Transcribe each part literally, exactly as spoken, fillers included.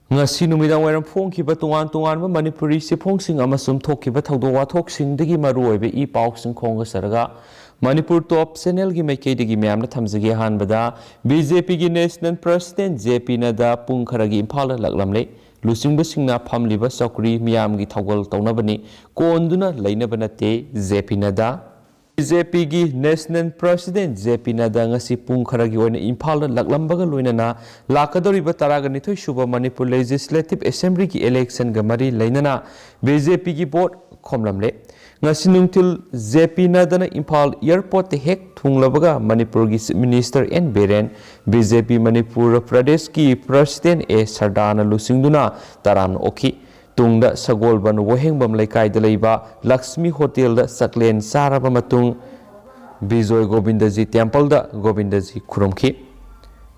ꯉꯁꯤ ꯅꯨꯃꯤꯗꯥꯡ ꯋꯥꯏꯔꯝ ꯐꯣꯡꯈꯤꯕ ꯇꯣꯉꯥꯟ ꯇꯣꯉꯥꯟꯕ ꯃꯅꯤꯄꯨꯔꯤ ꯆꯦꯐꯣꯡꯁꯤꯡ ꯑꯃꯁꯨꯡ ꯊꯣꯛꯈꯤꯕ ꯊꯧꯗꯣꯛ ꯋꯥꯊꯣꯛꯁꯤꯡꯗꯒꯤ ꯃꯔꯨꯑꯣꯏꯕ ꯏ ꯄꯥꯎꯁꯤꯡ ꯈꯣꯝꯒꯠꯆꯔꯒ ꯃꯅꯤꯄꯨꯔ ꯇꯣꯞ ꯆꯦꯅꯦꯜꯒꯤ ꯃꯥꯏꯀꯩꯗꯒꯤ ꯃꯌꯥꯝꯗ ꯊꯝꯖꯒꯦ꯫ ꯑꯍꯥꯟꯕꯗ, ꯕꯤ ꯖꯦ ꯄꯤꯒꯤ ꯅꯦꯁꯅꯦꯜ ꯄ꯭ꯔꯁꯤꯗꯦꯟ ꯖꯦ ꯄꯤ ꯅꯗꯥ ꯄꯨꯡ ꯈꯔꯒꯤ ꯏꯝꯐꯥꯜꯗ ꯂꯥꯛꯂꯝꯂꯦ꯫ ꯂꯨꯆꯤꯡꯕꯁꯤꯡꯅ ꯐꯝꯂꯤꯕ ꯆꯧꯀ꯭ꯔꯤ ꯃꯤꯌꯥꯝꯒꯤ ꯊꯧꯒꯜ ꯇꯧꯅꯕꯅꯤ, ꯀꯣꯟꯗꯨꯅ ꯂꯩꯅꯕ ꯅꯠꯇꯦ꯫ ꯖꯦ ꯄꯤ ꯅꯗꯥ꯫ ꯕꯤ ꯖꯦ ꯄꯤꯒꯤ ꯅꯦꯁꯅꯦꯜ ꯄ꯭ꯔꯁꯤꯗꯦꯟ ꯖꯦ ꯄꯤ ꯅꯗꯥ ꯉꯁꯤ ꯄꯨꯡ ꯈꯔꯒꯤ ꯑꯣꯏꯅ ꯏꯝꯐꯥꯜꯗ ꯂꯥꯛꯂꯝꯕꯒ ꯂꯣꯏꯅꯅ ꯂꯥꯛꯀꯗꯧꯔꯤꯕ ꯇꯔꯥꯒ ꯅꯤꯊꯣꯏ ꯁꯨꯕ ꯃꯅꯤꯄꯨꯔ ꯂꯦꯖꯤꯁꯂꯦꯇꯤꯚ ꯑꯦꯁꯦꯝꯕ꯭ꯂꯤꯒꯤ ꯏꯂꯦꯛꯁꯟꯒ ꯃꯔꯤ ꯂꯩꯅꯅ ꯕꯤ ꯖꯦ ꯄꯤꯒꯤ ꯚꯣꯠ ꯈꯣꯝꯂꯝꯂꯦ꯫ ꯉꯁꯤ ꯅꯨꯡꯊꯤꯜ ꯖꯦ ꯄꯤ ꯅꯗꯥꯅ ꯏꯝꯐꯥꯜ ꯑꯦꯌꯔꯄꯣꯔꯠꯇ ꯍꯦꯛ ꯊꯨꯡꯂꯕꯒ ꯃꯅꯤꯄꯨꯔꯒꯤ chief minister N Biren, B J P Manipur ꯄ꯭ꯔꯗꯦꯁꯀꯤ ꯄ꯭ꯔꯁꯤꯗꯦꯟ ꯑꯦ ꯁꯔꯗꯥꯅ ꯂꯨꯆꯤꯡꯗꯨꯅ ꯇꯔꯥꯝꯅ ꯑꯣꯛꯈꯤ꯫ ꯇꯨꯡꯗ ꯁꯒꯣꯜꯕꯟ ꯋꯥꯍꯦꯡꯕꯝ ꯂꯩꯀꯥꯏꯗ ꯂꯩꯕ ꯂꯛꯁꯃꯤ ꯍꯣꯇꯦꯜꯗ ꯆꯥꯛꯂꯦꯟ ꯆꯥꯔꯕ ꯃꯇꯨꯡ ꯕꯤꯖꯣꯏ ꯒꯣꯕꯤꯟꯗꯖꯤ ꯇꯦꯝꯄꯜꯗ ꯒꯣꯕꯤꯟꯗꯖꯤ ꯈꯨꯔꯨꯝꯈꯤ꯫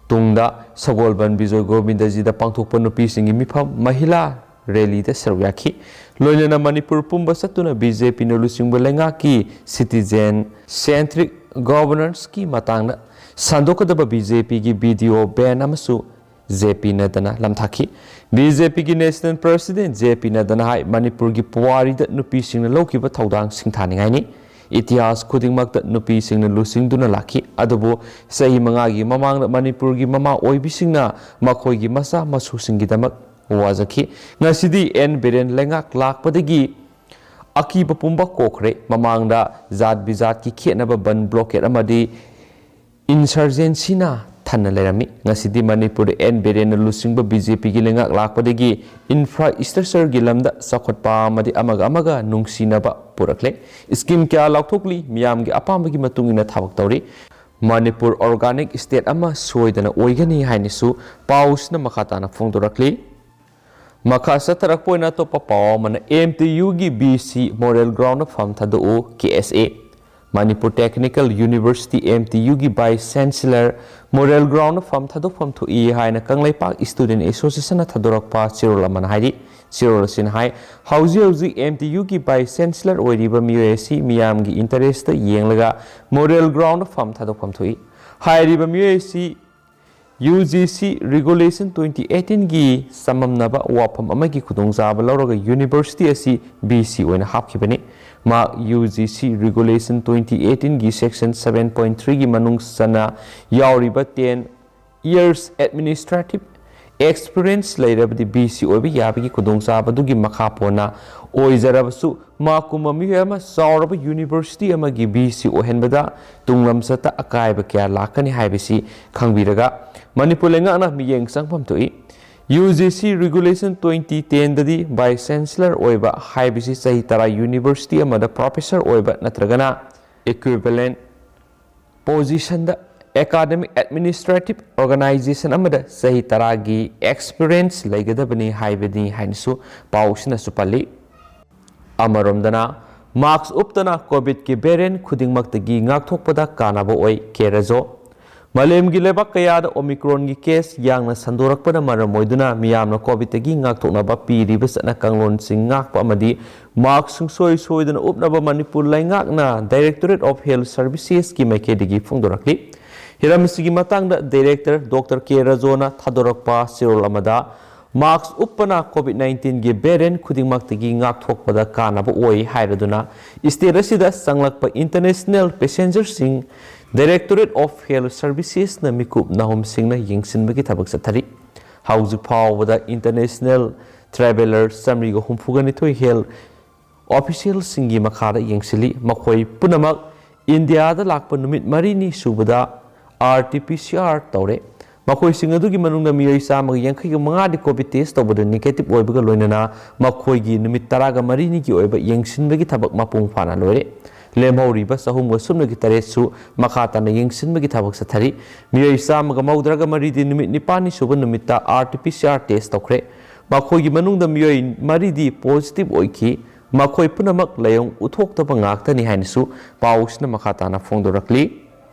ꯇꯨꯡꯗ ꯁꯒꯣꯜꯕꯟ ꯕꯤꯖꯣꯏ ꯒꯣꯕꯤꯟꯗꯖꯤꯗ ꯄꯥꯡꯊꯣꯛꯄ ꯅꯨꯄꯤꯁꯤꯡꯒꯤ ꯃꯤꯐꯝ ꯃꯍꯤꯂꯥ ꯔꯦꯂꯤꯗ ꯁꯔꯨꯛ ꯌꯥꯈꯤ꯫ ꯂꯣꯏꯅꯅ ꯃꯅꯤꯄꯨꯔ ꯄꯨꯝꯕ ꯆꯠꯇꯨꯅ ꯕꯤ ꯖꯦ ꯄꯤꯅ ꯂꯨꯆꯤꯡꯕ ꯂꯩꯉꯥꯛꯀꯤ ꯁꯤꯇꯤꯖꯦꯟ ꯁꯦꯟꯇ꯭ꯔꯤꯛ ꯒꯣꯚꯔꯅꯦꯟꯁꯀꯤ ꯃꯇꯥꯡꯗ ꯁꯟꯗꯣꯛꯀꯗꯕ ꯕꯤ ꯖꯦ ꯄꯤꯒꯤ ꯚꯤꯗꯤꯑꯣ ꯕꯦꯟ ꯑꯃꯁꯨ ꯖꯦ ꯄꯤ ꯅꯗꯥꯅ ꯂꯝꯊꯥꯈꯤ꯫ ꯕꯤ ꯖꯦ ꯄꯤꯒꯤ ꯅꯦꯁꯅꯦꯜ ꯄ꯭ꯔꯁꯤꯗꯦꯟ ꯖꯦ ꯄꯤ ꯅꯗꯥꯅ ꯍꯥꯏ, ꯃꯅꯤꯄꯨꯔꯒꯤ ꯄꯨꯋꯥꯔꯤꯗ ꯅꯨꯄꯤꯁꯤꯡꯅ ꯂꯧꯈꯤꯕ ꯊꯧꯗꯥꯡ ꯁꯤꯡꯊꯥꯅꯤꯡꯉꯥꯏꯅꯤ꯫ ꯏꯇꯤꯍꯥꯁ ꯈꯨꯗꯤꯡꯃꯛꯇ ꯅꯨꯄꯤꯁꯤꯡꯅ ꯂꯨꯆꯤꯡꯗꯨꯅ ꯂꯥꯛꯈꯤ, ꯑꯗꯨꯕꯨ ꯆꯍꯤ ꯃꯉꯥꯒꯤ ꯃꯃꯥꯡꯗ ꯃꯅꯤꯄꯨꯔꯒꯤ ꯃꯃꯥ ꯑꯣꯏꯕꯤꯁꯤꯡꯅ ꯃꯈꯣꯏꯒꯤ ꯃꯆꯥ ꯃꯁꯨꯁꯤꯡꯒꯤꯗꯃꯛ ꯋꯥꯖꯈꯤ꯫ ꯉꯁꯤꯗꯤ ꯑꯦꯟ ꯕꯤꯔꯦꯟ ꯂꯩꯉꯥꯛ ꯂꯥꯛꯄꯗꯒꯤ ꯑꯀꯤꯕ ꯄꯨꯝꯕ ꯀꯣꯛꯈ꯭ꯔꯦ꯫ ꯃꯃꯥꯡꯗ ꯖꯥꯠ ꯕꯤꯖꯥꯠꯀꯤ ꯈꯦꯠꯅꯕ ꯕꯟ ꯕ꯭ꯂꯣꯀꯦꯠ ꯑꯃꯗꯤ ꯏꯟꯁꯔꯖꯦꯟꯁꯤꯅ ꯊꯟꯅ ꯂꯩꯔꯝꯃꯤ꯫ ꯉꯁꯤꯗꯤ ꯃꯅꯤꯄꯨꯔꯗ ꯑꯦꯟ ꯕꯤꯔꯦꯟꯅ ꯂꯨꯆꯤꯡꯕ ꯕꯤ ꯖꯦ ꯄꯤꯒꯤ ꯂꯩꯉꯥꯛ ꯂꯥꯛꯄꯗꯒꯤ ꯏꯟꯐ꯭ꯔꯥꯁ꯭ꯇ꯭ꯔꯛꯆꯔꯒꯤ ꯂꯝꯗ ꯆꯥꯎꯈꯠꯄ ꯑꯃꯗꯤ ꯑꯃꯒ ꯑꯃꯒ ꯅꯨꯡꯁꯤꯅꯕ ꯄꯨꯔꯛꯂꯦ꯫ ꯁ꯭ꯀꯤꯝ ꯀꯌꯥ ꯂꯥꯎꯊꯣꯛꯂꯤ, ꯃꯤꯌꯥꯝꯒꯤ ꯑꯄꯥꯝꯕꯒꯤ ꯃꯇꯨꯡ ꯏꯟꯅ ꯊꯕꯛ ꯇꯧꯔꯤ꯫ ꯃꯅꯤꯄꯨꯔ ꯑꯣꯔꯒꯥꯅꯤꯛ ꯁ꯭ꯇꯦꯠ ꯑꯃ ꯁꯣꯏꯗꯅ ꯑꯣꯏꯒꯅꯤ ꯍꯥꯏꯅꯁꯨ ꯄꯥꯎꯁꯤꯅ ꯃꯈꯥ ꯇꯥꯅ ꯐꯣꯡꯗꯣꯔꯛꯂꯤ꯫ ꯃꯈꯥ ꯆꯠꯊꯔꯛꯄ ꯑꯣꯏꯅ ꯑꯇꯣꯞꯄ ꯄꯥꯎ ꯑꯃꯅ, ꯑꯦꯝ ꯇꯤ ꯌꯨꯒꯤ ꯕꯤ ꯁꯤ ꯃꯣꯗꯦꯜ ꯒ꯭ꯔꯥꯎꯟꯗ ꯐꯝ ꯊꯥꯗꯣꯛꯎ, K S A. Manipur technical university, M T ꯌꯨꯒꯤ ꯚꯥꯏꯁ ꯆꯦꯟꯁꯦꯂꯔ ꯃꯣꯗꯦꯜ ꯒ꯭ꯔꯥꯎꯟꯗ ꯐꯝ ꯊꯥꯗꯣꯛꯐꯝ ꯊꯣꯛꯏ ꯍꯥꯏꯅ ꯀꯪꯂꯩꯄꯥꯛ ꯁ꯭ꯇꯨꯗꯦꯟꯠ ꯑꯦꯁꯣꯁꯤꯌꯦꯁꯟꯅ ꯊꯥꯗꯣꯔꯛꯄ ꯆꯦꯔꯣꯜ ꯑꯃꯅ ꯍꯥꯏꯔꯤ꯫ ꯆꯦꯔꯣꯜ ꯑꯁꯤꯅ ꯍꯥꯏ, ꯍꯧꯖꯤꯛ ꯍꯧꯖꯤꯛ ꯑꯦꯝ ꯇꯤ ꯌꯨꯒꯤ ꯚꯥꯏꯁ ꯆꯦꯟꯁꯦꯂꯔ ꯑꯣꯏꯔꯤꯕ ꯃꯤꯑꯣꯏ ꯑꯁꯤ ꯃꯤꯌꯥꯝꯒꯤ ꯏꯟꯇꯔꯦꯁꯇ ꯌꯦꯡꯂꯒ ꯃꯣꯗꯦꯜ ꯒ꯭ꯔꯥꯎꯟꯗ ꯐꯝ ꯊꯥꯗꯣꯛꯐꯝ ꯊꯣꯛꯏ꯫ ꯍꯥꯏꯔꯤꯕ ꯃꯤꯑꯣꯏ ꯑꯁꯤ U G C Regulation twenty eighteen-ꯒꯤ ꯆꯃꯝꯅꯕ ꯋꯥꯐꯝ ꯑꯃꯒꯤ ꯈꯨꯗꯣꯡꯆꯥꯕ ꯂꯧꯔꯒ ꯌꯨꯅꯤꯚꯔꯁꯤꯇꯤ ꯑꯁꯤ ꯚꯤ ꯁꯤ ꯑꯣꯏꯅ ꯍꯥꯞꯈꯤꯕꯅꯤ꯫ ꯃꯍꯥꯛ U G C Regulation twenty eighteen-ꯒꯤ Section seven point three-ꯒꯤ ꯃꯅꯨꯡ ꯆꯟꯅ ꯌꯥꯎꯔꯤꯕ ten years administrative experience ꯂꯩꯔꯕꯗꯤ ꯚꯤ ꯁꯤ ꯑꯣꯏꯕ ꯌꯥꯕꯒꯤ ꯈꯨꯗꯣꯡꯆꯥꯕꯗꯨꯒꯤ ꯃꯈꯥ ꯄꯣꯟꯅ ꯑꯣꯏꯖꯔꯕꯁꯨ, ꯃꯥꯀꯨꯝꯕ ꯃꯤꯑꯣꯏ ꯑꯃ ꯆꯥꯎꯔꯕ ꯌꯨꯅꯤꯚꯔꯁꯤꯇꯤ ꯑꯃꯒꯤ ꯚꯤ ꯁꯤ ꯑꯣꯏꯍꯟꯕꯗ ꯇꯨꯡꯂꯝꯆꯠꯇ ꯑꯀꯥꯏꯕ ꯀꯌꯥ ꯂꯥꯛꯀꯅꯤ ꯍꯥꯏꯕꯁꯤ ꯈꯪꯕꯤꯔꯒ, ꯃꯅꯤꯄꯨꯔ ꯂꯩꯉꯥꯛꯅ ꯃꯤꯠꯌꯦꯡ ꯆꯪꯐꯝ ꯊꯣꯛꯏ꯫ U G C Regulation twenty ten-ꯗꯗꯤ Vice Chancellor ꯑꯣꯏꯕ ꯍꯥꯏꯕꯁꯤ ꯆꯍꯤ ꯇꯔꯥ ꯌꯨꯅꯤꯚꯔꯁꯤꯇꯤ ꯑꯃꯗ professor ꯑꯣꯏꯕ ꯅꯠꯇ꯭ꯔꯒꯅ equivalent position-ꯗ academic administrative organization ꯑꯃꯗ ꯆꯍꯤ ꯇꯔꯥꯒꯤ experience ꯂꯩꯒꯗꯕꯅꯤ ꯍꯥꯏꯕꯅꯤ ꯍꯥꯏꯅꯁꯨ ꯄꯥꯎꯁꯤꯅꯁꯨ ꯄꯜꯂꯤ꯫ ꯑꯃꯔꯣꯝꯗꯅ, mask ꯎꯞꯇꯅ COVID-ꯀꯤ variant ꯈꯨꯗꯤꯡꯃꯛꯇꯒꯤ ꯉꯥꯛꯊꯣꯛꯄꯗ ꯀꯥꯟꯅꯕ ꯑꯣꯏ, ꯀꯦ ꯔꯖꯣ꯫ ꯃꯥꯂꯦꯝꯒꯤ ꯂꯩꯕꯥꯛ ꯀꯌꯥꯗ Omicron-ꯒꯤ case ꯌꯥꯡꯅ ꯁꯟꯗꯣꯔꯛꯄꯅ ꯃꯔꯝ ꯑꯣꯏꯗꯨꯅ ꯃꯤꯌꯥꯝꯅ COVID-ꯇꯒꯤ ꯉꯥꯛꯊꯣꯛꯅꯕ ꯄꯤꯔꯤꯕ ꯆꯠꯅ ꯀꯥꯡꯂꯣꯟꯁꯤꯡ ꯉꯥꯛꯄ ꯑꯃꯗꯤ mask ꯁꯨꯡꯁꯣꯏ ꯁꯣꯏꯗꯅ ꯎꯞꯅꯕ ꯃꯅꯤꯄꯨꯔ ꯂꯩꯉꯥꯛꯅ Directorate of Health Services-ꯀꯤ ꯃꯥꯏꯀꯩꯗꯒꯤ ꯐꯣꯡꯗꯣꯔꯛꯂꯤ꯫ ꯍꯤꯔꯝ ꯑꯁꯤꯒꯤ ꯃꯇꯥꯡꯗ Director Doctor ꯀꯦ ꯔꯖꯣꯅ ꯊꯥꯗꯣꯔꯛꯄ ꯆꯦꯔꯣꯜ ꯑꯃꯗ, mask ꯎꯞꯄꯅ COVID nineteen-ꯒꯤ variant ꯈꯨꯗꯤꯡꯃꯛꯇꯒꯤ ꯉꯥꯛꯊꯣꯛꯄꯗ ꯀꯥꯟꯅꯕ ꯑꯣꯏ ꯍꯥꯏꯔꯗꯨꯅ, state ꯑꯁꯤꯗ ꯆꯪꯂꯛꯄ international passenger-ꯁꯤꯡ Directorate of Health Services-ꯅ ꯃꯤꯀꯨꯞ ꯅꯥꯍꯨꯝꯁꯤꯡꯅ ꯌꯦꯡꯁꯤꯟꯕꯒꯤ ꯊꯕꯛ ꯆꯠꯊꯔꯤ꯫ ꯍꯧꯖꯤꯛ ꯐꯥꯎꯕꯗ international traveller ꯆꯥꯃꯔꯤꯒ ꯍꯨꯝꯐꯨꯒ ꯅꯤꯊꯣꯏ health official-ꯁꯤꯡꯒꯤ ꯃꯈꯥꯗ ꯌꯦꯡꯁꯤꯜꯂꯤ꯫ ꯃꯈꯣꯏ ꯄꯨꯝꯅꯃꯛ ꯏꯟꯗꯤꯌꯥꯗ ꯂꯥꯛꯄ ꯅꯨꯃꯤꯠ ꯃꯔꯤꯅꯤ ꯁꯨꯕꯗ R T P C R ꯇꯧꯔꯦ꯫ ꯃꯈꯣꯏꯁꯤꯡ ꯑꯗꯨꯒꯤ ꯃꯅꯨꯡꯗ ꯃꯤꯑꯣꯏ ꯆꯥꯝꯃꯒ ꯌꯥꯡꯈꯩꯒ ꯃꯉꯥꯗꯤ COVID test ꯇꯧꯕꯗ negative ꯑꯣꯏꯕꯒ ꯂꯣꯏꯅꯅ ꯃꯈꯣꯏꯒꯤ ꯅꯨꯃꯤꯠ ꯇꯔꯥꯒ ꯃꯔꯤꯅꯤꯒꯤ ꯑꯣꯏꯕ ꯌꯦꯡꯁꯤꯟꯕꯒꯤ ꯊꯕꯛ ꯃꯄꯨꯡ ꯐꯥꯅ ꯂꯣꯏꯔꯦ꯫ ꯂꯦꯝꯍꯧꯔꯤꯕ ꯆꯍꯨꯝꯒ ꯁꯨꯞꯅꯒꯤ ꯇꯔꯦꯠꯁꯨ ꯃꯈꯥ ꯇꯥꯅ ꯌꯦꯡꯁꯤꯟꯕꯒꯤ ꯊꯕꯛ ꯆꯠꯊꯔꯤ꯫ ꯃꯤꯑꯣꯏ ꯆꯥꯝꯃꯒ ꯃꯧꯗ꯭ꯔꯥꯒ ꯃꯔꯤꯗꯤ ꯅꯨꯃꯤꯠ ꯅꯤꯄꯥꯜꯅꯤ ꯁꯨꯕ ꯅꯨꯃꯤꯠꯇ R T P C R test ꯇꯧꯈ꯭ꯔꯦ꯫ ꯃꯈꯣꯏꯒꯤ ꯃꯅꯨꯡꯗ ꯃꯤꯑꯣꯏ ꯃꯔꯤꯗꯤ positive ꯑꯣꯏꯈꯤ꯫ ꯃꯈꯣꯏ ꯄꯨꯝꯅꯃꯛ ꯂꯥꯏꯑꯣꯡ ꯎꯠꯊꯣꯛꯇꯕ ꯉꯥꯛꯇꯅꯤ ꯍꯥꯏꯅꯁꯨ ꯄꯥꯎꯁꯤꯅ ꯃꯈꯥ ꯇꯥꯅ ꯐꯣꯡꯗꯣꯔꯛꯂꯤ꯫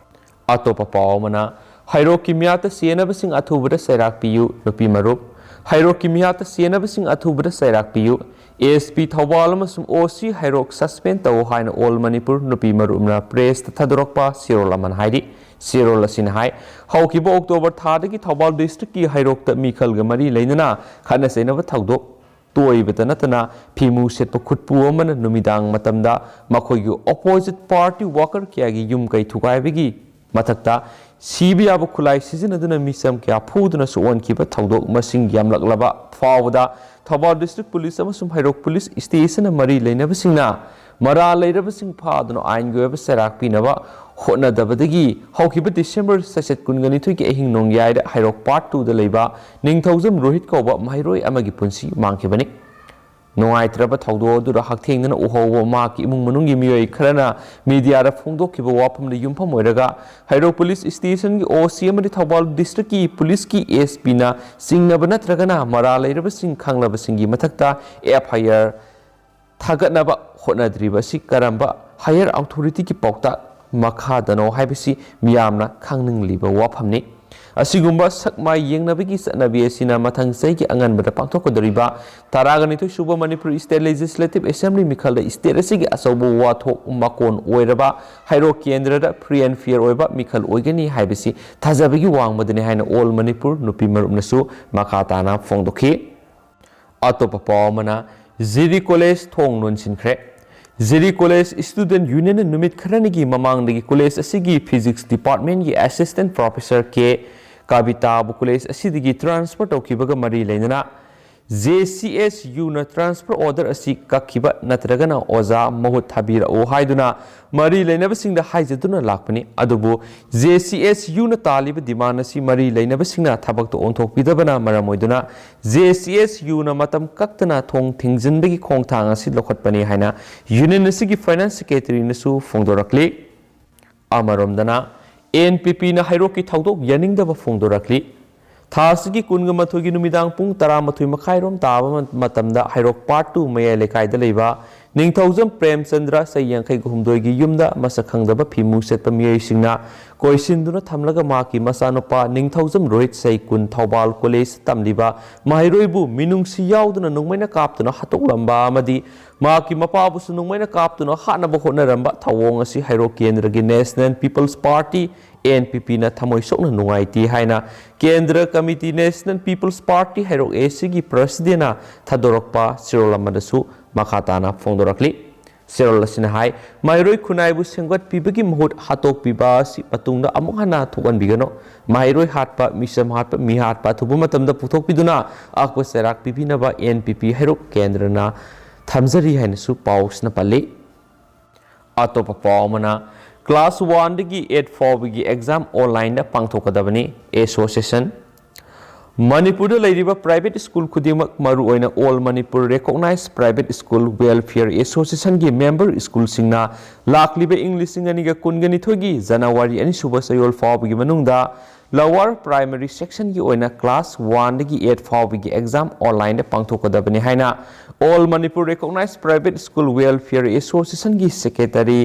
ꯑꯇꯣꯞꯄ ꯄꯥꯎ ꯑꯃꯅ, ꯍꯩꯔꯣꯛꯀꯤ ꯃꯤꯍꯥꯠꯇ ꯁꯤꯅꯕꯁꯤꯡ ꯑꯊꯨꯕꯗ ꯆꯩꯔꯥꯛ ꯄꯤꯌꯨ, ꯅꯨꯄꯤ ꯃꯔꯨꯞ꯫ ꯍꯩꯔꯣꯛꯀꯤ ꯃꯤꯍꯥꯠꯇ ꯁꯤꯅꯕꯁꯤꯡ ꯑꯊꯨꯕꯗ ꯆꯩꯔꯥꯛ ꯄꯤꯌꯨ꯫ S P ꯊꯧꯕꯥꯜ ꯑꯃꯁꯨꯡ O C ꯍꯩꯔꯣꯛ suspend ꯇꯧ ꯍꯥꯏꯅ All Manipur ꯅꯨꯄꯤ ꯃꯔꯨꯞꯅ press-ꯇ ꯊꯥꯗꯣꯔꯛꯄ ꯆꯦꯔꯣꯜ ꯑꯃꯅ ꯍꯥꯏꯔꯤ꯫ ꯆꯦꯔꯣꯜ ꯑꯁꯤꯅ ꯍꯥꯏ, ꯍꯧꯈꯤꯕ ꯑꯣꯛꯇꯣꯕꯔ ꯊꯥꯗꯒꯤ ꯊꯧꯕꯥꯜ ꯗꯤꯁꯇ꯭ꯔꯤꯛꯀꯤ ꯍꯩꯔꯣꯛꯇ ꯃꯤꯈꯜꯒ ꯃꯔꯤ ꯂꯩꯅꯅ ꯈꯠꯅ ꯆꯩꯅꯕ ꯊꯧꯗꯣꯛ ꯇꯣꯏꯕꯇ ꯅꯠꯇꯅ ꯐꯤꯃꯨ ꯁꯦꯠꯄ ꯈꯨꯠꯄꯨ ꯑꯃꯅ ꯅꯨꯃꯤꯗꯥꯡ ꯃꯇꯝꯗ ꯃꯈꯣꯏꯒꯤ ꯑꯣꯄꯣꯖꯤꯠ ꯄꯥꯔꯇꯤ ꯋꯥꯀꯔ ꯀꯌꯥꯒꯤ ꯌꯨꯝ ꯀꯩ ꯊꯨꯒꯥꯏꯕꯒꯤ ꯃꯊꯛꯇ ꯁꯤꯕ ꯌꯥꯕ ꯈꯨꯠꯂꯥꯏ ꯁꯤꯖꯤꯟꯅꯗꯨꯅ ꯃꯤꯆꯝ ꯀꯌꯥ ꯐꯨꯗꯨꯅ ꯁꯣꯛꯍꯟꯈꯤꯕ ꯊꯧꯗꯣꯛ ꯃꯁꯤꯡ ꯌꯥꯝꯂꯛꯂꯕ ꯐꯥꯎꯕꯗ ꯊꯧꯕꯥꯜ ꯗꯤꯁꯇ꯭ꯔꯤꯛ ꯄꯨꯂꯤꯁ ꯑꯃꯁꯨꯡ ꯍꯩꯔꯣꯛ ꯄꯨꯂꯤꯁ ꯁ꯭ꯇꯦꯁꯟꯅ ꯃꯔꯤ ꯂꯩꯅꯕꯁꯤꯡꯅ ꯃꯔꯥꯜ ꯂꯩꯔꯕꯁꯤꯡ ꯐꯥꯗꯨꯅ ꯑꯥꯏꯟꯒꯤ ꯑꯣꯏꯕ ꯆꯩꯔꯥꯛ ꯄꯤꯅꯕ ꯍꯣꯠꯅꯗꯕꯗꯒꯤ ꯍꯧꯈꯤꯕ ꯗꯤꯁꯦꯝꯕꯔ ꯆꯩꯆꯠ ꯀꯨꯟꯒ ꯅꯤꯊꯣꯏꯒꯤ ꯑꯍꯤꯡ ꯅꯣꯡꯌꯥꯏꯗ ꯍꯩꯔꯣꯛ ꯄꯥꯔꯠ ꯇꯨꯗ ꯂꯩꯕ ꯅꯤꯡꯊꯧꯖꯝ ꯔꯣꯍꯤꯠ ꯀꯧꯕ ꯃꯍꯩꯔꯣꯏ ꯑꯃꯒꯤ ꯄꯨꯟꯁꯤ ꯃꯥꯡꯈꯤꯕꯅꯤ꯫ ꯅꯨꯡꯉꯥꯏꯇ꯭ꯔꯕ ꯊꯧꯗꯣꯛ ꯑꯗꯨꯗ ꯍꯛꯊꯦꯡꯅꯅ ꯎꯍꯧꯕ ꯃꯍꯥꯛꯀꯤ ꯏꯃꯨꯡ ꯃꯅꯨꯡꯒꯤ ꯃꯤꯑꯣꯏ ꯈꯔꯅ ꯃꯤꯗꯤꯌꯥꯗ ꯐꯣꯡꯗꯣꯛꯈꯤꯕ ꯋꯥꯐꯝꯗ ꯌꯨꯝꯐꯝ ꯑꯣꯏꯔꯒ ꯍꯩꯔꯣꯛ ꯄꯨꯂꯤꯁ ꯁ꯭ꯇꯦꯁꯟꯒꯤ ꯑꯣ ꯁꯤ ꯑꯃꯗꯤ ꯊꯧꯕꯥꯜ ꯗꯤꯁꯇ꯭ꯔꯤꯛꯀꯤ ꯄꯨꯂꯤꯁꯀꯤ ꯑꯦꯁ ꯄꯤꯅ ꯆꯤꯡꯅꯕ ꯅꯠꯇ꯭ꯔꯒꯅ ꯃꯔꯥꯜ ꯂꯩꯔꯕꯁꯤꯡ ꯈꯪꯂꯕꯁꯤꯡꯒꯤ ꯃꯊꯛꯇ ꯑꯦꯐ ꯑꯥꯏ ꯑꯥꯔ ꯊꯥꯒꯠꯅꯕ ꯍꯣꯠꯅꯗ꯭ꯔꯤꯕ ꯑꯁꯤ ꯀꯔꯝꯕ ꯍꯥꯌꯔ ꯑꯣꯊꯣꯔꯤꯇꯤꯒꯤ ꯄꯥꯎꯇꯥꯛ ꯃꯈꯥꯗꯅꯣ ꯍꯥꯏꯕꯁꯤ ꯃꯤꯌꯥꯝꯅ ꯈꯪꯅꯤꯡꯂꯤꯕ ꯋꯥꯐꯝꯅꯤ꯫ ꯑꯁꯤꯒꯨꯝꯕ ꯁꯛ ꯃꯥꯏ ꯌꯦꯡꯅꯕꯒꯤ ꯆꯠꯅꯕꯤ ꯑꯁꯤꯅ ꯃꯊꯪ ꯆꯍꯤꯒꯤ ꯑꯉꯟꯕꯗ ꯄꯥꯡꯊꯣꯛꯀꯗꯧꯔꯤꯕ ꯇꯔꯥꯒ ꯅꯤꯊꯣꯏ ꯁꯨꯕ ꯃꯅꯤꯄꯨꯔ ꯁ꯭ꯇꯦꯠ ꯂꯦꯖꯤꯁꯂꯦꯇꯤꯚ ꯑꯦꯁꯦꯝꯕ꯭ꯂꯤ ꯃꯤꯈꯜꯗ ꯁ꯭ꯇꯦꯠ ꯑꯁꯤꯒꯤ ꯑꯆꯧꯕ ꯋꯥꯊꯣꯛ ꯃꯀꯣꯟ ꯑꯣꯏꯔꯕ ꯍꯩꯔꯣꯛ ꯀꯦꯟꯗ꯭ꯔꯗ ꯐ꯭ꯔꯤ ꯑꯦꯟ ꯐꯤꯌꯔ ꯑꯣꯏꯕ ꯃꯤꯈꯜ ꯑꯣꯏꯒꯅꯤ ꯍꯥꯏꯕꯁꯤ ꯊꯥꯖꯕꯒꯤ ꯋꯥꯡꯃꯗꯅꯤ ꯍꯥꯏꯅ ꯑꯣꯜ ꯃꯅꯤꯄꯨꯔ ꯅꯨꯄꯤ ꯃꯔꯨꯞꯅꯁꯨ ꯃꯈꯥ ꯇꯥꯅ ꯐꯣꯡꯗꯣꯛꯈꯤ꯫ ꯑꯇꯣꯞꯄ ꯄꯥꯎ ꯑꯃꯅ, ꯖꯤꯔꯤ ꯀꯣꯂꯦꯖ ꯊꯣꯡ ꯂꯣꯟꯁꯤꯟꯈ꯭ꯔꯦ꯫ ꯖꯤꯔꯤ ꯀꯣꯂꯦꯖ ꯁ꯭ꯇꯨꯗꯦꯟꯠ ꯌꯨꯅꯤꯌꯟꯅ ꯅꯨꯃꯤꯠ ꯈꯔꯅꯤꯒꯤ ꯃꯃꯥꯡꯗꯒꯤ ꯀꯣꯂꯦꯖ ꯑꯁꯤꯒꯤ ꯐꯤꯖꯤꯛꯁ ꯗꯤꯄꯥꯔꯠꯃꯦꯟꯒꯤ ꯑꯦꯁꯤꯁꯇꯦꯟꯠ ꯄ꯭ꯔꯣꯐꯦꯁꯔ ꯀꯦ ꯀꯕꯤꯇꯥꯕꯨ ꯀꯣꯂꯦꯖ ꯑꯁꯤꯗꯒꯤ ꯇ꯭ꯔꯥꯟꯁꯐꯔ ꯇꯧꯈꯤꯕꯒ ꯃꯔꯤ ꯂꯩꯅꯅ J C S ꯌꯨꯅ transfer order ꯑꯁꯤ ꯀꯛꯈꯤꯕ ꯅꯠꯇ꯭ꯔꯒꯅ ꯑꯣꯖꯥ ꯃꯍꯨꯠ ꯊꯥꯕꯤꯔꯛꯎ ꯍꯥꯏꯗꯨꯅ ꯃꯔꯤ ꯂꯩꯅꯕꯁꯤꯡꯗ ꯍꯥꯏꯖꯗꯨꯅ ꯂꯥꯛꯄꯅꯤ꯫ ꯑꯗꯨꯕꯨ ꯖꯦ ꯁꯤ ꯑꯦꯁ ꯌꯨꯅ ꯇꯥꯜꯂꯤꯕ ꯗꯤꯃꯥꯟ ꯑꯁꯤ ꯃꯔꯤ ꯂꯩꯅꯕꯁꯤꯡꯅ ꯊꯕꯛꯇ ꯑꯣꯟꯊꯣꯛꯄꯤꯗꯕꯅ ꯃꯔꯝ ꯑꯣꯏꯗꯨꯅ ꯖꯦ ꯁꯤ ꯑꯦꯁ ꯌꯨꯅ ꯃꯇꯝ ꯀꯛꯇꯅ ꯊꯣꯡ ꯊꯤꯡꯖꯤꯟꯕꯒꯤ ꯈꯣꯡꯊꯥꯡ ꯑꯁꯤ ꯂꯧꯈꯠꯄꯅꯤ ꯍꯥꯏꯅ ꯌꯨꯅꯤꯌꯟ ꯑꯁꯤꯒꯤ ꯐꯥꯏꯅꯥꯟꯁ ꯁꯦꯀ꯭ꯔꯦꯇꯔꯤꯅꯁꯨ ꯐꯣꯡꯗꯣꯔꯛꯂꯤ꯫ ꯑꯃꯔꯣꯝꯗꯅ, ꯑꯦꯟ ꯄꯤ ꯄꯤꯅ ꯍꯩꯔꯣꯛꯀꯤ ꯊꯧꯗꯣꯛ ꯌꯥꯅꯤꯡꯗꯕ ꯐꯣꯡꯗꯣꯔꯛꯂꯤ꯫ ꯊꯥ ꯑꯁꯤꯒꯤ ꯀꯨꯟꯒ ꯃꯥꯊꯣꯏꯒꯤ ꯅꯨꯃꯤꯗꯥꯡ ꯄꯨꯡ ꯇꯔꯥꯃꯥꯊꯣꯏ ꯃꯈꯥꯏꯔꯣꯝ ꯇꯥꯕ ꯃ-, ꯃꯇꯝꯗ ꯍꯩꯔꯣꯛ ꯄꯥꯔꯠ ꯇꯨ ꯃꯌꯥꯏ ꯂꯩꯀꯥꯏꯗ ꯂꯩꯕ ꯅꯤꯡꯊꯧꯖꯝ ꯄ꯭ꯔꯦꯝꯆꯟꯗ꯭ꯔ, ꯆꯍꯤ ꯌꯥꯡꯈꯩꯒ ꯍꯨꯝꯗꯣꯏꯒꯤ ꯌꯨꯝꯗ ꯃꯁꯛ ꯈꯪꯗꯕ ꯐꯤꯃꯨ ꯁꯦꯠꯄ ꯃꯤꯑꯣꯏꯁꯤꯡꯅ ꯀꯣꯏꯁꯤꯟꯗꯨꯅ ꯊꯝꯂꯒ ꯃꯍꯥꯛꯀꯤ ꯃꯆꯥꯅꯨꯄꯥ ꯅꯤꯡꯊꯧꯖꯝ ꯔꯣꯍꯤꯠ, ꯆꯍꯤ ꯀꯨꯟ, ꯊꯧꯕꯥꯜ ꯀꯣꯂꯦꯖꯇ ꯇꯝꯂꯤꯕ ꯃꯍꯩꯔꯣꯏꯕꯨ ꯃꯤꯅꯨꯡꯁꯤ ꯌꯥꯎꯗꯅ ꯅꯣꯡꯃꯩꯅ ꯀꯥꯞꯇꯨꯅ ꯍꯥꯠꯇꯣꯛꯂꯝꯕ ꯑꯃꯗꯤ ꯃꯍꯥꯛꯀꯤ ꯃꯄꯥꯕꯨꯁꯨ ꯅꯣꯡꯃꯩꯅ ꯀꯥꯞꯇꯨꯅ ꯍꯥꯠꯅꯕ ꯍꯣꯠꯅꯔꯝꯕ ꯊꯧꯑꯣꯡ ꯑꯁꯤ ꯍꯩꯔꯣꯛ ꯀꯦꯟꯗ꯭ꯔꯒꯤ National People's Party, N P P, ꯅ ꯊꯃꯣꯏ ꯁꯣꯛꯅ ꯅꯨꯡꯉꯥꯏꯇꯦ ꯍꯥꯏꯅ ꯀꯦꯟꯗ꯭ꯔ committee, National People's Party Heirok A C ꯒꯤ president ꯅ ꯊꯥꯗꯣꯔꯛꯄ ꯆꯦꯔꯣꯜ ꯑꯃꯗꯁꯨ ꯃꯈꯥ ꯇꯥꯅ ꯐꯣꯡꯗꯣꯔꯛꯂꯤ꯫ ꯆꯦꯔꯣꯜ ꯑꯁꯤꯅ ꯍꯥꯏ, ꯃꯍꯩꯔꯣꯏ ꯈꯨꯟꯅꯥꯏꯕꯨ ꯁꯦꯝꯒꯠꯄꯤꯕꯒꯤ ꯃꯍꯨꯠ ꯍꯥꯠꯇꯣꯛꯄꯤꯕ ꯑꯁꯤ ꯃꯇꯨꯡꯗ ꯑꯃꯨꯛ ꯍꯟꯅ ꯊꯣꯛꯍꯟꯕꯤꯒꯅꯨ꯫ ꯃꯍꯩꯔꯣꯏ ꯍꯥꯠꯄ, ꯃꯤꯆꯝ ꯍꯥꯠꯄ, ꯃꯤ ꯍꯥꯠꯄ ꯑꯊꯨꯕ ꯃꯇꯝꯗ ꯄꯨꯊꯣꯛꯄꯤꯗꯨꯅ ꯑꯀꯣꯏ ꯆꯩꯔꯥꯛ ꯄꯤꯕꯤꯅꯕ N P P ꯍꯩꯔꯣꯛ ꯀꯦꯟꯗ꯭ꯔꯅ ꯊꯝꯖꯔꯤ ꯍꯥꯏꯅꯁꯨ ꯄꯥꯎꯁꯤꯅ ꯄꯜꯂꯤ꯫ ꯑꯇꯣꯞꯄ ꯄꯥꯎ ꯑꯃꯅ, class one ꯗꯒꯤ eight ꯐꯥꯎꯕꯒꯤ exam online ꯗ ꯄꯥꯡꯊꯣꯛꯀꯗꯕꯅꯤ, Association꯫ ꯃꯅꯤꯄꯨꯔꯗ ꯂꯩꯔꯤꯕ private school ꯈꯨꯗꯤꯡꯃꯛ, ꯃꯔꯨꯑꯣꯏꯅ All Manipur Recognized Private School Welfare Association ꯒꯤ member school ꯁꯤꯡꯅ ꯂꯥꯛꯂꯤꯕ ꯏꯪ ꯂꯤꯁꯤꯡ ꯑꯅꯤꯒ ꯀꯨꯟꯒ ꯅꯤꯊꯣꯏꯒꯤ January ꯑꯅꯤꯁꯨꯕ ꯆꯌꯣꯜ ꯐꯥꯎꯕꯒꯤ ꯃꯅꯨꯡꯗ lower primary section ꯒꯤ ꯑꯣꯏꯅ class one ꯗꯒꯤ eight ꯐꯥꯎꯕꯒꯤ exam online ꯗ ꯄꯥꯡꯊꯣꯛꯀꯗꯕꯅꯤ ꯍꯥꯏꯅ All Manipur Recognized Private School Welfare Association ꯒꯤ secretary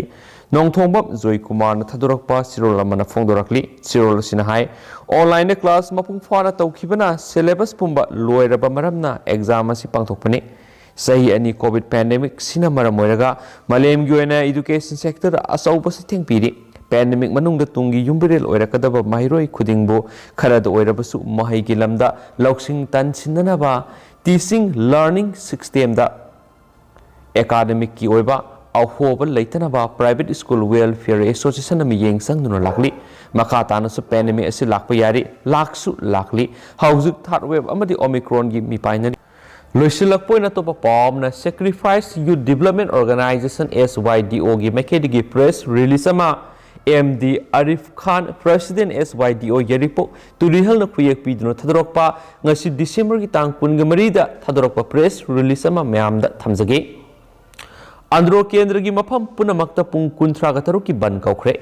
ꯅꯣꯡꯊꯣꯡꯕꯝ ꯖꯣꯏꯀꯨꯃꯥꯔꯅ ꯊꯥꯗꯣꯔꯛꯄ ꯆꯦꯔꯣꯜ ꯑꯃꯅ ꯐꯣꯡꯗꯣꯔꯛꯂꯤ꯫ ꯆꯦꯔꯣꯜ ꯑꯁꯤꯅ ꯍꯥꯏ, online ꯗ class ꯃꯄꯨꯡ ꯐꯥꯅ ꯇꯧꯈꯤꯕꯅ syllabus ꯄꯨꯝꯕ ꯂꯣꯏꯔꯕ ꯃꯔꯝꯅ exam ꯑꯁꯤ ꯄꯥꯡꯊꯣꯛꯄꯅꯤ꯫ ꯆꯍꯤ ꯑꯅꯤ COVID pandemic ꯁꯤꯅ ꯃꯔꯝ ꯑꯣꯏꯔꯒ ꯃꯥꯂꯦꯝꯒꯤ ꯑꯣꯏꯅ education sector ꯑꯆꯧꯕ ꯆꯩꯊꯦꯡ ꯄꯤꯔꯤ꯫ Pandemic ꯃꯅꯨꯡꯗ ꯇꯨꯡꯒꯤ ꯌꯨꯝꯕꯤꯔꯦꯜ ꯑꯣꯏꯔꯛꯀꯗꯕ ꯃꯍꯩꯔꯣꯏ ꯈꯨꯗꯤꯡꯕꯨ ꯈꯔꯗ ꯑꯣꯏꯔꯕꯁꯨ ꯃꯍꯩꯒꯤ ꯂꯝꯗ ꯂꯧꯁꯤꯡ ꯇꯥꯟꯁꯤꯟꯅꯅꯕ teaching learning system ꯗ academic ꯀꯤ ꯑꯣꯏꯕ ꯑꯍꯣꯕ ꯂꯩꯇꯅꯕ Private School Welfare Association ꯅ ꯃꯤꯠꯌꯦꯡ ꯆꯪꯗꯨꯅ ꯂꯥꯛꯂꯤ꯫ ꯃꯈꯥ ꯇꯥꯅꯁꯨ pandemic ꯑꯁꯤ ꯂꯥꯛꯄ ꯌꯥꯔꯤ, ꯂꯥꯛꯁꯨ ꯂꯥꯛꯂꯤ꯫ ꯍꯧꯖꯤꯛ third wave ꯑꯃꯗꯤ Omicron ꯒꯤ ꯃꯤꯄꯥꯏꯅꯔꯤ꯫ ꯂꯣꯏꯁꯤꯜꯂꯛꯄ ꯑꯣꯏꯅ ꯑꯇꯣꯞꯄ ꯄꯥꯎ ꯑꯃꯅ, Sacrifice Youth Development Organization, S Y D O ꯒꯤ ꯃꯥꯏꯀꯩꯗꯒꯤ press release ꯑꯃ M D ꯑꯔꯤꯐ ꯈꯥꯟ, president, S Y D O ꯌꯥꯏꯔꯤꯄꯣꯛ, ꯇꯨꯂꯤꯍꯜꯅ ꯈꯨꯌꯦꯛ ꯄꯤꯗꯨꯅ ꯊꯥꯗꯣꯔꯛꯄ, ꯉꯁꯤ December ꯒꯤ ꯇꯥꯡ ꯀꯨꯟꯒ ꯃꯔꯤꯗ ꯊꯥꯗꯣꯔꯛꯄ press release ꯑꯃ ꯃꯌꯥꯝꯗ ꯊꯝꯖꯒꯦ꯫ ꯑꯟꯗ꯭ꯔꯣ ꯀꯦꯟꯗ꯭ꯔꯒꯤ ꯃꯐꯝ ꯄꯨꯝꯅꯃꯛꯇ ꯄꯨꯡ ꯀꯨꯟꯊ꯭ꯔꯥꯒ ꯇꯔꯨꯛꯀꯤ ꯕꯟ ꯀꯧꯈ꯭ꯔꯦ꯫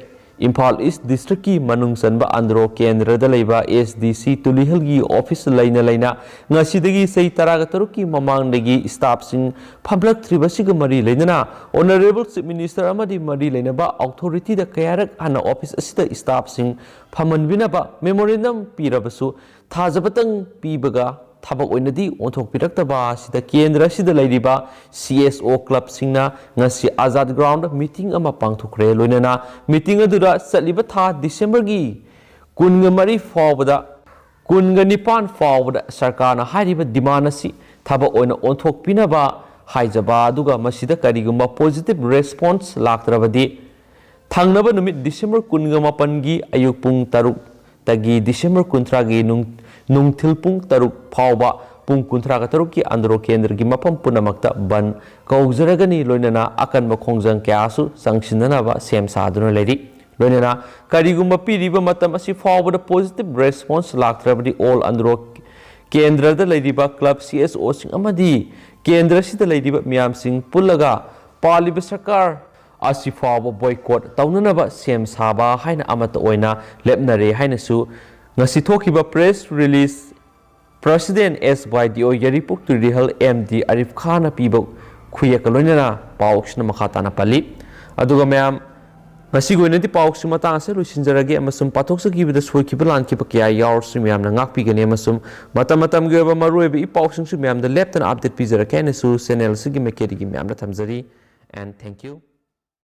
ꯏꯝꯐꯥꯜ ꯏꯁ ꯗꯤꯁꯇ꯭ꯔꯤꯛꯀꯤ ꯃꯅꯨꯡ ꯆꯟꯕ ꯑꯟꯗ꯭ꯔꯣ ꯀꯦꯟꯗ꯭ꯔꯗ ꯂꯩꯕ ꯑꯦꯁ ꯗꯤ ꯁꯤ ꯇꯨꯂꯤꯍꯜꯒꯤ ꯑꯣꯐꯤꯁ ꯂꯩꯅ ꯂꯩꯅ ꯉꯁꯤꯗꯒꯤ ꯆꯍꯤ ꯇꯔꯥꯒ ꯇꯔꯨꯛꯀꯤ ꯃꯃꯥꯡꯗꯒꯤ ꯁ꯭ꯇꯥꯐꯁꯤꯡ ꯐꯝꯂꯛꯇ꯭ꯔꯤꯕꯁꯤꯒ ꯃꯔꯤ ꯂꯩꯅꯅ ꯑꯣꯅꯔꯦꯕꯜ ꯆꯤꯐ ꯃꯤꯅꯤꯁꯇꯔ ꯑꯃꯗꯤ ꯃꯔꯤ ꯂꯩꯅꯕ ꯑꯣꯊꯣꯔꯤꯇꯤꯗ ꯀꯌꯥꯔꯛ ꯍꯟꯅ ꯑꯣꯐꯤꯁ ꯑꯁꯤꯗ ꯁ꯭ꯇꯥꯐꯁꯤꯡ ꯐꯝꯍꯟꯕꯤꯅꯕ ꯃꯦꯃꯣꯔꯦꯟꯗꯝ ꯄꯤꯔꯕꯁꯨ ꯊꯥꯖꯕꯇꯪ ꯄꯤꯕꯒ ꯊꯕꯛ ꯑꯣꯏꯅꯗꯤ ꯑꯣꯟꯊꯣꯛꯄꯤꯔꯛꯇꯕ ꯑꯁꯤꯗ ꯀꯦꯟꯗ꯭ꯔ ꯑꯁꯤꯗ ꯂꯩꯔꯤꯕ ꯁꯤ ꯑꯦꯁ ꯑꯣ ꯀ꯭ꯂꯕꯁꯤꯡꯅ ꯉꯁꯤ ꯑꯖꯥꯗ ꯒ꯭ꯔꯥꯎꯟꯗ ꯃꯤꯇꯤꯡ ꯑꯃ ꯄꯥꯡꯊꯣꯛꯈ꯭ꯔꯦ꯫ ꯂꯣꯏꯅꯅ ꯃꯤꯇꯤꯡ ꯑꯗꯨꯗ ꯆꯠꯂꯤꯕ ꯊꯥ ꯗꯤꯁꯦꯝꯕꯔꯒꯤ ꯀꯨꯟꯒ ꯃꯔꯤ ꯐꯥꯎꯕꯗ, ꯀꯨꯟꯒ ꯅꯤꯄꯥꯟ ꯐꯥꯎꯕꯗ ꯁꯔꯀꯥꯔꯅ ꯍꯥꯏꯔꯤꯕ ꯗꯤꯃꯥꯟ ꯑꯁꯤ ꯊꯕꯛ ꯑꯣꯏꯅ ꯑꯣꯟꯊꯣꯛꯄꯤꯅꯕ ꯍꯥꯏꯖꯕ, ꯑꯗꯨꯒ ꯃꯁꯤꯗ ꯀꯔꯤꯒꯨꯝꯕ ꯄꯣꯖꯤꯇꯤꯚ ꯔꯦꯁꯄꯣꯟꯁ ꯂꯥꯛꯇ꯭ꯔꯕꯗꯤ ꯊꯪꯅꯕ ꯅꯨꯃꯤꯠ ꯗꯤꯁꯦꯝꯕꯔ ꯀꯨꯟꯒ ꯃꯥꯄꯟꯒꯤ ꯑꯌꯨꯛ ꯄꯨꯡ ꯇꯔꯨꯛꯇꯒꯤ ꯗꯤꯁꯦꯝꯕꯔ ꯀꯨꯟꯊ꯭ꯔꯥꯒꯤ ꯅꯨꯡ-, ꯅꯨꯡꯊꯤꯜ ꯄꯨꯡ ꯇꯔꯨꯛ ꯐꯥꯎꯕ ꯄꯨꯡ ꯀꯨꯟꯊ꯭ꯔꯥꯒ ꯇꯔꯨꯛꯀꯤ ꯑꯟꯗ꯭ꯔꯣ ꯀꯦꯟꯗ꯭ꯔꯒꯤ ꯃꯐꯝ ꯄꯨꯝꯅꯃꯛꯇ ꯕꯟ ꯀꯧꯖꯔꯒꯅꯤ꯫ ꯂꯣꯏꯅꯅ ꯑꯀꯟꯕ ꯈꯣꯡꯖꯪ ꯀꯌꯥꯁꯨ ꯆꯪꯁꯤꯟꯅꯅꯕ ꯁꯦꯝ ꯁꯥꯗꯨꯅ ꯂꯩꯔꯤ꯫ ꯂꯣꯏꯅꯅ ꯀꯔꯤꯒꯨꯝꯕ ꯄꯤꯔꯤꯕ ꯃꯇꯝ ꯑꯁꯤ ꯐꯥꯎꯕꯗ ꯄꯣꯖꯤꯇꯤꯚ ꯔꯦꯁꯄꯣꯟꯁ ꯂꯥꯛꯇ꯭ꯔꯕꯗꯤ ꯑꯣꯜ ꯑꯟꯗ꯭ꯔꯣ ꯀꯦꯟꯗ꯭ꯔꯗ ꯂꯩꯔꯤꯕ ꯀ꯭ꯂꯕ ꯁꯤ ꯑꯦꯁ ꯑꯣꯁꯤꯡ ꯑꯃꯗꯤ ꯀꯦꯟꯗ꯭ꯔꯁꯤꯗ ꯂꯩꯔꯤꯕ ꯃꯤꯌꯥꯝꯁꯤꯡ ꯄꯨꯜꯂꯒ ꯄꯥꯜꯂꯤꯕ ꯁꯔꯀꯥꯔ ꯑꯁꯤ ꯐꯥꯎꯕ ꯕꯣꯏꯀꯣꯠ ꯇꯧꯅꯅꯕ ꯁꯦꯝ ꯁꯥꯕ ꯍꯥꯏꯅ ꯑꯃꯠꯇ ꯑꯣꯏꯅ ꯂꯦꯞꯅꯔꯦ ꯍꯥꯏꯅꯁꯨ ꯉꯁꯤ ꯊꯣꯛꯈꯤꯕ ꯄ꯭ꯔꯦꯁ ꯔꯤꯂꯤꯖ ꯄ꯭ꯔꯁꯤꯗꯦꯟ ꯑꯦꯁ ꯋꯥꯏ ꯗꯤ ꯑꯣ ꯌꯥꯏꯔꯤꯄꯣꯛ ꯇꯨꯔꯤꯍꯜ ꯑꯦꯝ ꯗꯤ ꯑꯔꯤꯐ ꯈꯥꯟꯅ ꯄꯤꯕ ꯈꯨꯌꯦꯛꯀ ꯂꯣꯏꯅꯅ ꯄꯥꯎꯁꯤꯅ ꯃꯈꯥ ꯇꯥꯅ ꯄꯜꯂꯤ꯫ ꯑꯗꯨꯒ ꯃꯌꯥꯝ, ꯉꯁꯤꯒꯤ ꯑꯣꯏꯅꯗꯤ ꯄꯥꯎꯁꯤ ꯃꯇꯥꯡ ꯑꯁꯤꯗ ꯂꯣꯏꯁꯤꯟꯖꯔꯒꯦ ꯑꯃꯁꯨꯡ ꯄꯥꯊꯣꯛꯆꯈꯤꯕꯗ ꯁꯣꯏꯈꯤꯕ ꯂꯥꯟꯈꯤꯕ ꯀꯌꯥ ꯌꯥꯎꯔꯁꯨ ꯃꯌꯥꯝꯅ ꯉꯥꯛꯄꯤꯒꯅꯤ ꯑꯃꯁꯨꯡ ꯃꯇꯝ ꯃꯇꯝꯒꯤ ꯑꯣꯏꯕ ꯃꯔꯨꯑꯣꯏꯕ ꯏ ꯄꯥꯎꯁꯤꯡꯁꯨ ꯃꯌꯥꯝꯗ ꯂꯦꯞꯇꯅ ꯑꯞꯗꯦꯠ ꯄꯤꯖꯔꯛꯀꯦ ꯍꯥꯏꯅꯁꯨ ꯆꯦꯅꯦꯜ ꯑꯁꯤꯒꯤ ꯃꯥꯏꯀꯩꯗꯒꯤ ꯃꯌꯥꯝꯗ ꯊꯝꯖꯔꯤ꯫ And thank you.